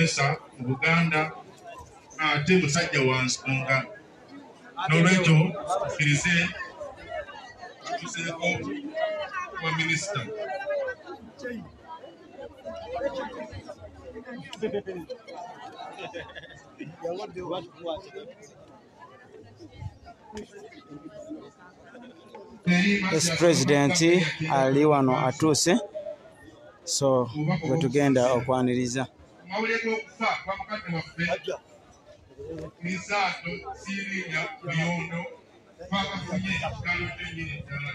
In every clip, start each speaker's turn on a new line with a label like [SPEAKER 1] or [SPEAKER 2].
[SPEAKER 1] musomesa mu Buganda, ate musajja wa nsonga. N'olwekyo kkirize atuuseeko wa minisita.
[SPEAKER 2] Yes, President ali wano atuuse, so bwe tugenda okwaniriza.
[SPEAKER 1] Amawulire g'okufa kwa mukadde waffe Misaato Sirinya Buyondo twakafunye kitalo kyennyini ddala.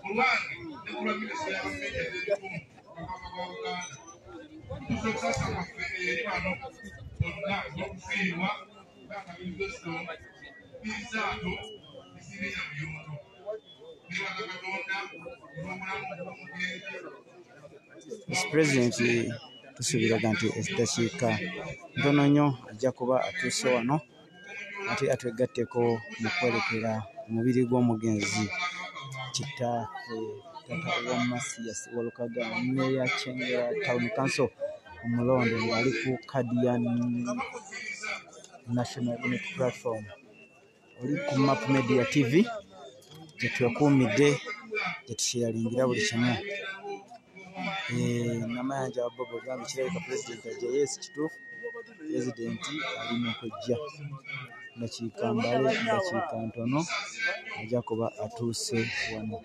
[SPEAKER 1] Olwange ne ku lwa minisita ya gavumenti ez'ebitundu Kabaka bwa Buganda, tutuusa okusaasira kwaffe eri bano bonna olw'okufiirwa Bakabirizoson Misaato Sirinya Buyondo. Nebaza Katonda olw'obulamu bw'omugenzi.
[SPEAKER 2] President tusuubiraga nti eddakiika ntono nnyo ajja kuba atuuse wano ate atwegatteko mu kwolekera omubiri gw'omugenzi kitaffe Tata wa Mathias Walukagga, Meeya Kyengera Town Council omulonde ng'ali ku kkaadi ya National Unity Platform. Oli ku Map Media TV gye twekuumidde, gye tusheyalingira buli kimu. Namayanja Bobo gambye kirabika Pulezidenti ajja. Yes, kituufu, Pulezidenti ali mu kujja. Dakiika mbale, dakiika ntono ajja kuba atuuse wano.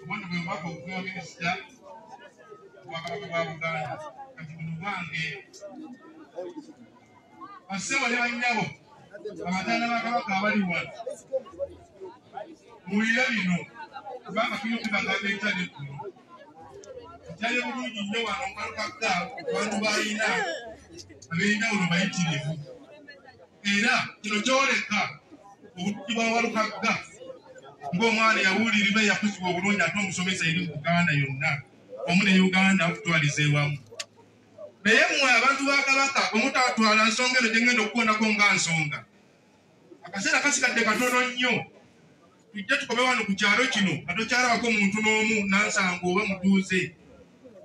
[SPEAKER 1] Obwana bwe bubaka obuva minisita Bwakabaka bwa Buganda kati buno bwange. Bassebo ne bannyabo, abazaana ba Kabaka abali wano, muwulire bino kubanga tulina okubagamba enkya n'eggulo. Nkyali bulungi nnyo wano Walukagga, abantu b'alina ab'enjawulo bayitirivu, era kino kyoleka obututi bwa Walukagga ng'omwana eyawulirirwa eyakuzibwa obulungi ate omusomesa eri mu Buganda yonna wamu ne Uganda okutwaliza ewamu. Naye mmwe abantu ba Kabaka bwe mutatwala nsonga eno gye ngenda okukoonako nga nsonga, akaseera kasigadde katono nnyo tujje tukome wano ku kyalo kino nga tokyalabako muntu n'omu nansanga oba mutuuze.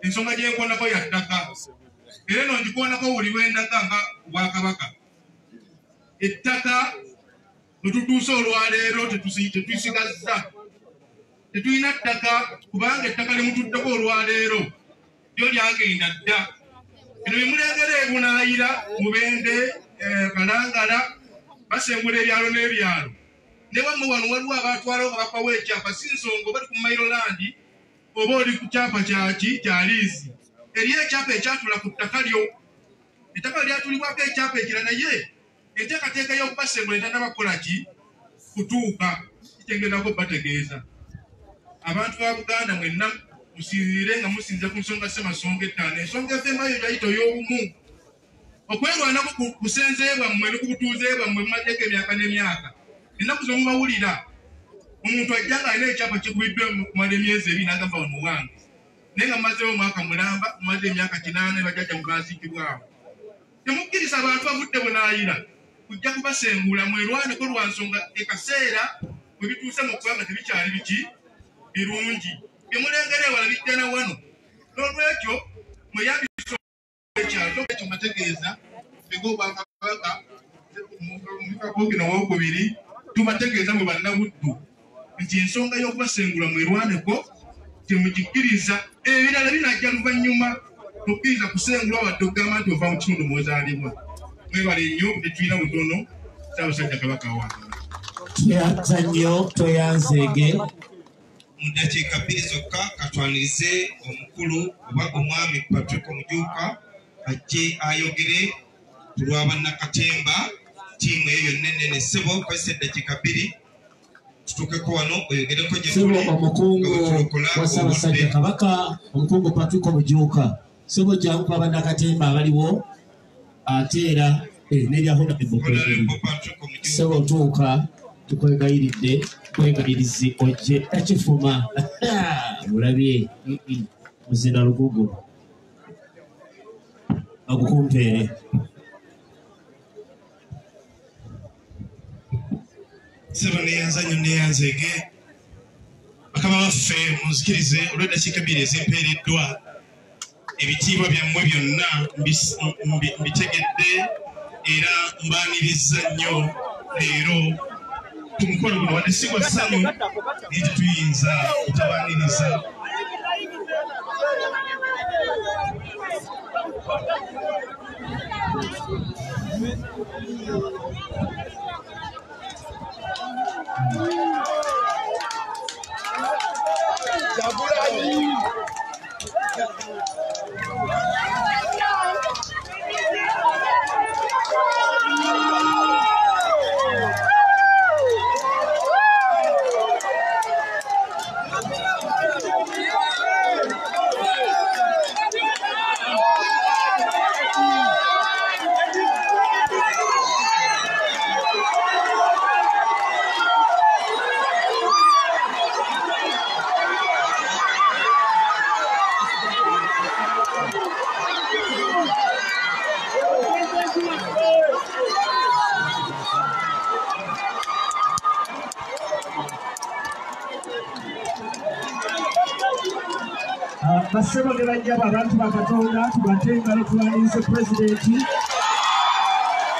[SPEAKER 1] Ensonga gye nkoonako ya ttaka, era eno ngikoonako buli lwe ndaga nga Obwakabaka. Ettaka bwe tutuuse olwaleero tetusigazza, tetulina ttaka kubanga ettaka lye mutuddeko olwaleero lyo lyagenda dda. Bino bye mulengera ebunaayira, Mubende, Kalangala, basengula ebyalo n'ebyalo. Ne wammwe wano waliwo abatwalawo nga bapawo ekyapa, si nsonga oba oli ku Mailo land oba oli ku kyapa kyaki kya liizi. Eriyo ekyapa ekyatula ku ttaka lyo, ettaka lyatulibwako ekyapa ekirala, naye enteekateeka y'okubasengula etannaba kukola ki kutuuka. Kikyengendako bategeeza abantu ba Buganda mwenna musinziire nga musinziira ku nsonga ssemasonga ettaano. Ensonga evemayo gyayita ey'obumu, okwerwanako ku busenze bwammwe ne ku butuuze bwammwe mumazeeko emyaka n'emyaka. Ennaku zino mubawulira omuntu ajja ng'alina ekyapa kikubiddwa okumala emyezi 2 n'agamba wano wange, naye nga mumazeewo omwaka mulamba, mumaze emyaka 8 bajjajja mubaziikibwawo. Temukkiriza abantu bavudde bunaayira kujja kubasengula, mwerwaneko lwa nsonga ekaseera bwe bituuse mu kubanga tebikyali biki birungi. Bye mulengera ewala bijja na wano. N'olwekyo mweyambise ekyalo ekyo mbategeeza ng'Obwakabaka mukakokino owokubiri tubategeeza mwe bannabuddu nti ensonga y'okubasengula mwerwaneko temugikkiriza. Ebirala binajja luvannyuma. Tokkiriza kusengulwa wadde okugamba nti ova mu kitundu mw'ozaalibwa. Mwebale nnyo, tetulina butono. Ssaabasajja Kabaka wange.
[SPEAKER 3] Tweyanza nnyo, tweyanzeege.
[SPEAKER 4] Mu ddakiika 2 zokka katwanirize omukulu oba omwami Patrick Omujuuka ajje ayogere ku lwa bannakatemba ttiimu eyo yonna ennene. Ssebo, kozesa eddakiika 2 tutuukeko wano oyogereko gye
[SPEAKER 3] Ssebo
[SPEAKER 4] tuli
[SPEAKER 3] omukungu
[SPEAKER 4] nga bwe tulokola
[SPEAKER 3] wa Ssaabasajja
[SPEAKER 4] obudde.
[SPEAKER 3] Kabaka, omukungu Patrick Omujuuka, ssebo jangu ku bannakatemba abaliwo ate era n'erya Honorable
[SPEAKER 4] Honorable Patrick Omujuuka.
[SPEAKER 3] Ssebo tuuka, tukwegayiridde, kwegayirizi ojje takifuma mulabye muzina lugugu agukumpeere.
[SPEAKER 1] Sebo neyanza nnyo neyanzeege. Bakama baffe munzikirize olw'eddakiika 2 ezimpeereddwa, ebitiibwa byammwe byonna mbitegedde era mbaaniriza nnyo leero ku mukolo guno. Wadde si gwa ssanyu, naye tetuyinza kutabaaniriza.
[SPEAKER 3] Basebo ne bajjabo abantu ba Katonda, tubate engalo tuwanirize pulezidenti.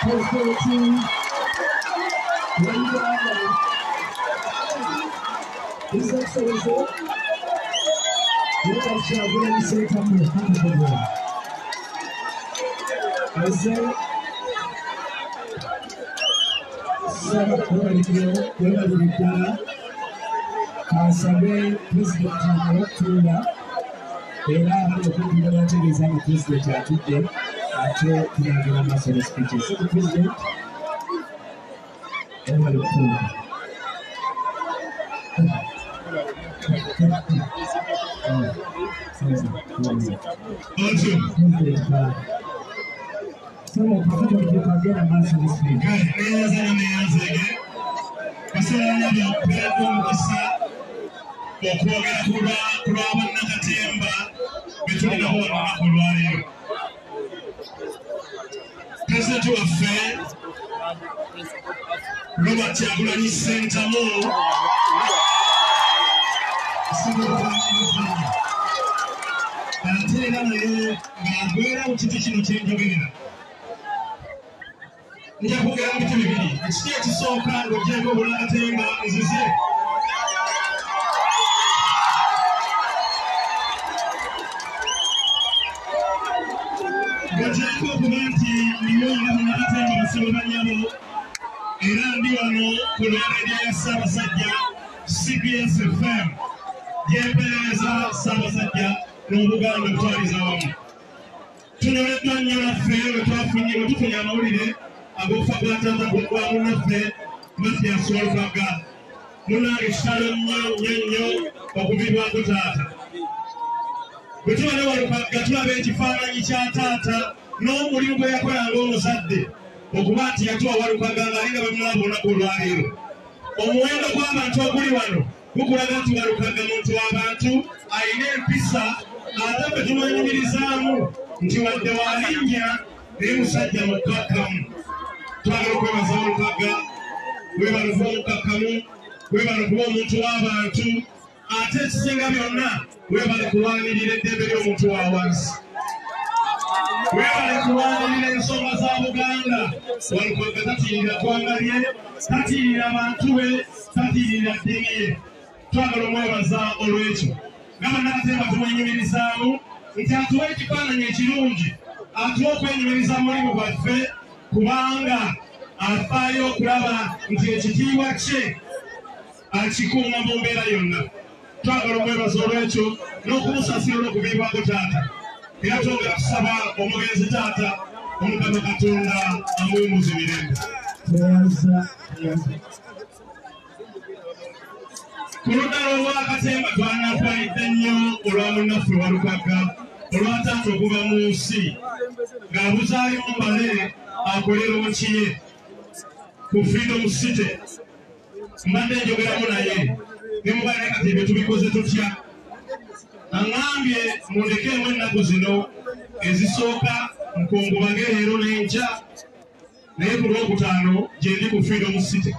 [SPEAKER 3] Pulezidenti wa Uganda, His Excellency Robert Kyagulanyi Ssentamu Akakobwa. Azze saba webalire ddala, kansabe pulezidenti okutuula era abali okumpi bategeeza nga pulezidenti atudde, ate tunagenda maaso ne speeches. Sebo pulezidenti, webale okutuula. Sebo kakati agenda maaso ne speech.
[SPEAKER 1] Neyanza nnyo neyanzeege. Kaseera byampeereddwa omukisa okwogera ku lwa bannakatemba be tulinawo olunaku olwaleero. Pulezidenti waffe Robert Kyagulanyi Ssentamu ate era naye ng'agwera mu kiti kino kye njogerera. Nja kwogera mu biti bibiri. Ekiti ekisooka ng'oggyeeko obulakatemba nzize. Ng'oggyeeko okuba nti ndiwo nga munnakatemba basebo bannyabo, era ndi wano ku lwa leediyo ya Ssaabasajja CBS FM gyempeereza Ssaabasajja n'Obuganda okutwaliza awamu. Tunyoleddwa nnyo naffe bwe tufunye amawulire ag'okufa gwa taata gwa munnaffe Mathias Walukagga. Munnange kitalo nnyo nnyo nnyo okuviibwako taata. Bwe tuba ne Walukagga tulaba ekifaananyi kya taata n'omulimu gwe yakola ng'omuzadde okuba nti yatuwa Walukagga ng'alinga bwe mulaba olunaku olwaleero. Omuwendo gw'abantu oguli wano gukulaga nti Walukagga muntu w'abantu, alina empisa, ate ffe tumwenyumirizaamu nti wadde walinnya naye musajja mukkakkamu. Twagala okwebaza Walukagga, weebale okuba omukkakkamu, weebale okuba omuntu w'abantu, ate ekisinga byonna weebale kulwanirira eddembe ly'omuntu wa wansi. Weebale kulwanirira ensonga za Buganda. Walukagga tatiirira ggwanga lye, tatiirira bantu be, tatiirira ddiini ye. Twagala omwebaza olw'ekyo. Nga bannakatemba tumwenyumirizaamu nti atuwa ekifaananyi ekirungi, atuwa okwenyumiriza mu mulimu gwaffe, kubanga afaayo okulaba nti ekitiibwa kye akikuuma mu mbeera yonna. Twagala omwebaza olw'ekyo n'okumusaasira olw'okuviibwako taata. Era twongera kusaba omugenzi taata Omukama Katonda amuwummuze mirembe. Ku ludda lw'Obwakatemba twanaafwalidde nnyo olwa munnaffe Walukagga olwa taata okuva mu nsi ng'abuzaayo mbale akolera omukiye ku Freedom City. Mbadde njogeramu naye ne mubala kati ebyo tubikoze tutya. Aŋŋambye mundekeemu ennaku zino ezisooka nkungubage leero n'enkya, naye ku lwokutaano gye ndi ku Freedom City.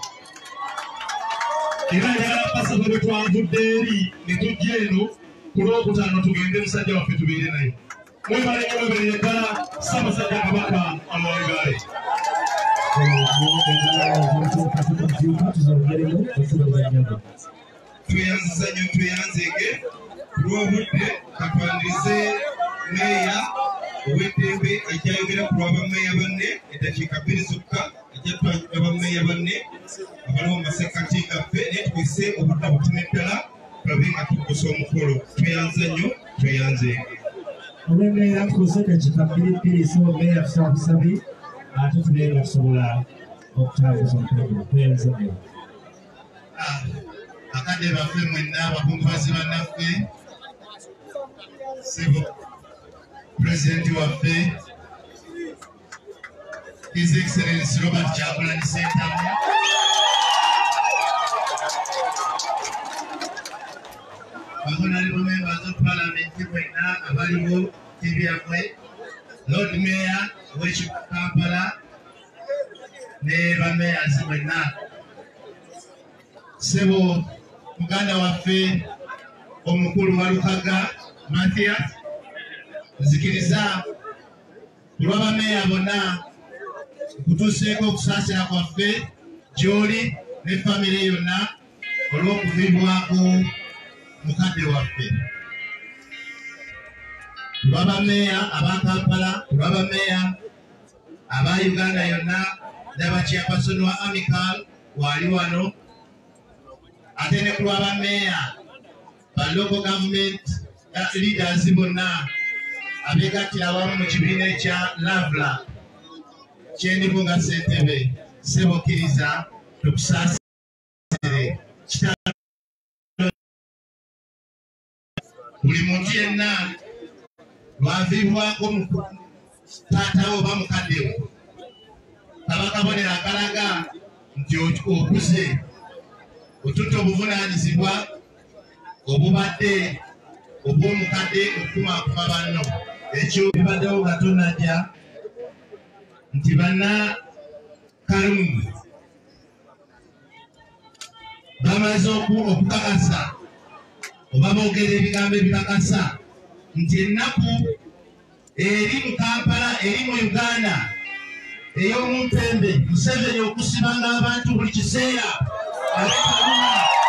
[SPEAKER 1] Era njagala basaba bwe twavudde eri ne tujja eno ku Lwokutaano tugende musajja waffe tubeere naye. Mwebale nnyo, mwebalire ddala. Ssaabasajja Kabaka awangaale.
[SPEAKER 4] Tweyanziza nnyo, tweyanzeege ku lw'obudde. Katwanirize meeya ow'eddembe ajja ayogera ku lw'abameeya banne eddakiika 2 zokka. Ajja twanjula bameeya banne abaliwo mu masekkati gaffe, naye tukozese obudde butono ddala tulabe nga tukosa omukolo. Tweyanza nnyo, tweyanzeege.
[SPEAKER 3] Olw'embeera tukozese eddakiika 2 2, ssebo meeya, tusaba busabi ate tubeere nga tusobola okutambuza omukolo. Tweyanza nnyo.
[SPEAKER 1] Bakadde baffe mwenna, abakungubazi bannaffe, ssebo pulezidenti waffe, His Excellency Robert Kyagulanyi Ssentamu, ba honorable members of parliament mwenna abaliwo, tibyammwe, Lord Mayor w'ekibuga Kampala ne bamayors mwenna, ssebo muganda waffe omukulu Walukaga Mathias, nzikiriza ku lw'abameeya bonna nkutuuseeko okusaasira kwaffe gy'oli ne famire yonna olw'okuviibwako mukadde waffe. Ku lw'abameeya aba Kampala, ku lw'abameeya aba Uganda yonna, ndaba chairperson wa Amical waali wano, ate ne ku lw'abameeya ba local government leaders bonna abeegattira awamu mu kibiina ekya Lavla kyendimu nga ssentebe, ssebo kkiriza tukusaasire. Kitalo. Buli muntu yenna lwaviibwako taatawo oba mukaddewo, kaba kabonero akalaga nti okuze, otutte obuvunaanyizibwa obubadde obw'omukadde okukumaakuma banno. Ekyo bibaddewo nga tonajja nti banna Kalungu bamaze okukakasa oba boogera ebigambo ebikakasa nti ennaku eri mu Kampala, eri mu Uganda ey'omumpembe Museveni okusibanga abantu buli kiseera abekaluma.